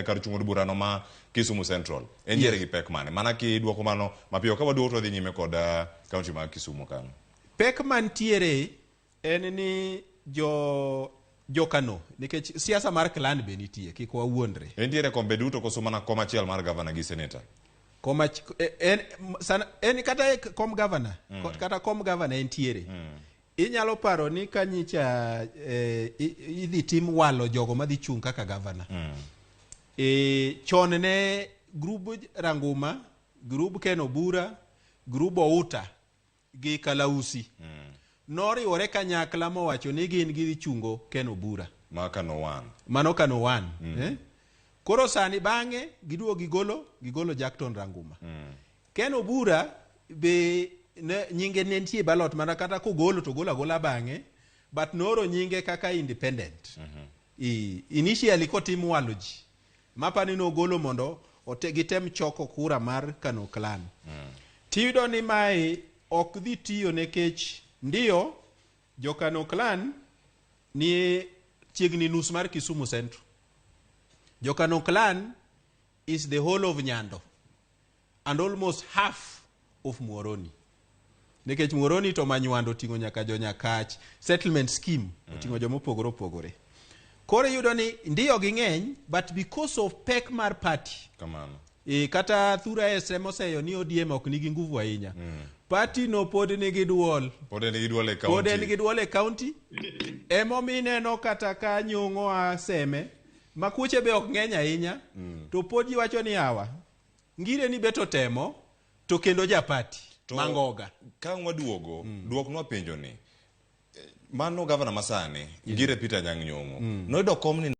kar chung' od burano ma Kisumu Central. Entiere gi pek mane? Mana kiduoko mano mapiyo ka waduogo to wadhi nyime kod kaunti ma Kisumu kanyo. Pek mantiere en ni jo jokano nikech siasa mar clan be nitie kik wawuondre. Entiere kombe duto koso mana kom achiel mar gavana gi seneta? Kom en, sana, en kata e kom gavana kata kom gavana entiere. Inyalo paro ni ka nyicha idhi tim walo jogo madhi chung' kaka gavana. Chon ne grub Ranguma, grub Ken Obura, grub Outa gi Kalausi noriwore kanyakla mowacho ni gin gidhi chungo Ken Obura. Ma Kano 1. Mano Kano 1. Koro sani bang'e giduogo gigolo Jackton Ranguma. Ken Obura be ne, nyinge ne nitie ballot mana kata kogolo to golo agola bang'e, but nooro nyinge kaka independent. Initially kotim walo ji mapani nogolo mondo gitem choko kura mar Kano clan. Tiyudo ni mae ok dhi tiyo nikech ndiyo jo Kano clan ni chiegni nus mar Kisumu Central. Jo Kano clan is the whole of Nyando and almost half of Muhoroni. Nikech Muhoroni to Manywando oting'o nyaka jo Nyakach, settlement scheme oting'o joma opogore opogore. Koro iyudo ni ndiyo ging'eny, but because of pek mar party. Kamano. Kata Thura SM oseyo ni ODM ok nigi nguvu ahinya. Party no pod nigi duol. Pod en gi duol e county. Pod en gi duol e county. Emomiyo ineno kata ka Nyong'o a Seme, ma kuche be ok ng'eny ahinya, to pod ji wacho ni awa. Ngire ni beto temo, to kendo ja party, To Mangoga. Ka waduogo, duoknwa penjo ni. Mano gavana masani, Ngire Peter Anyang' Nyong'o. Noyudo kom ni